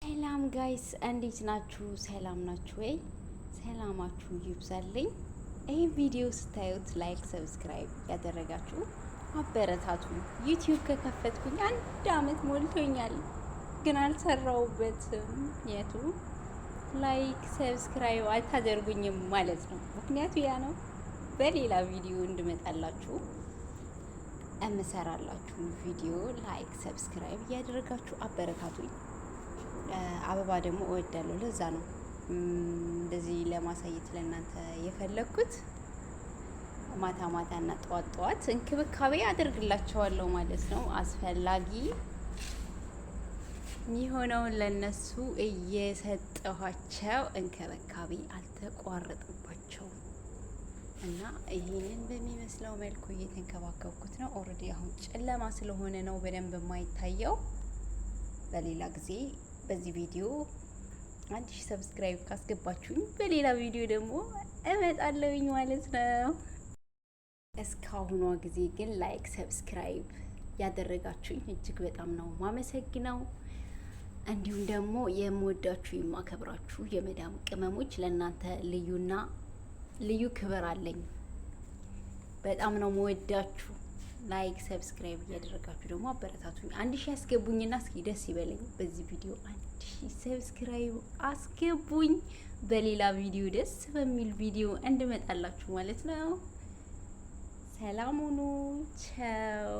ሰላም guys፣ እንዴት ናችሁ? ሰላም ናችሁ ወይ? ሰላማችሁ ይብዛልኝ። ይህን ቪዲዮ ስታዩት like፣ subscribe ያደረጋችሁ አበረታቱ። YouTube ከከፈትኩኝ አንድ አመት ሞልቶኛል፣ ግን አልሰራውበትም። የቱ like subscribe አታደርጉኝም ማለት ነው። ምክንያቱ ያ ነው። በሌላ ቪዲዮ እንድመጣላችሁ እምሰራላችሁ ቪዲዮ like subscribe እያደረጋችሁ አበረታቱኝ። አበባ ደግሞ እወዳለሁ። ለዛ ነው እንደዚህ ለማሳየት ለእናንተ የፈለግኩት። ማታ ማታ እና ጠዋት ጠዋት እንክብካቤ አደርግላቸዋለሁ ማለት ነው። አስፈላጊ የሚሆነውን ለነሱ እየሰጠኋቸው እንክብካቤ አልተቋረጠባቸውም እና ይህንን በሚመስለው መልኩ እየተንከባከብኩት ነው። Already አሁን ጨለማ ስለሆነ ነው በደንብ የማይታየው። በሌላ ጊዜ በዚህ ቪዲዮ 1000 subscribe ካስገባችሁኝ በሌላ ቪዲዮ ደግሞ እመጣለሁኝ ማለት ነው። እስካሁኗ ጊዜ ግን like subscribe ያደረጋችሁኝ እጅግ በጣም ነው ማመሰግነው። እንዲሁም ደግሞ የምወዳችሁ የማከብራችሁ የመዳም ቅመሞች ለእናንተ ልዩና ልዩ ክብር አለኝ። በጣም ነው መወዳችሁ። Like subscribe እያደረጋችሁ ደግሞ አበረታቱኝ። 1000 አስገቡኝና እስኪ ደስ ይበለኝ። በዚህ ቪዲዮ 1000 subscribe አስገቡኝ። በሌላ ቪዲዮ ደስ በሚል ቪዲዮ እንድመጣላችሁ ማለት ነው። ሰላም ሁኑ። ቻው።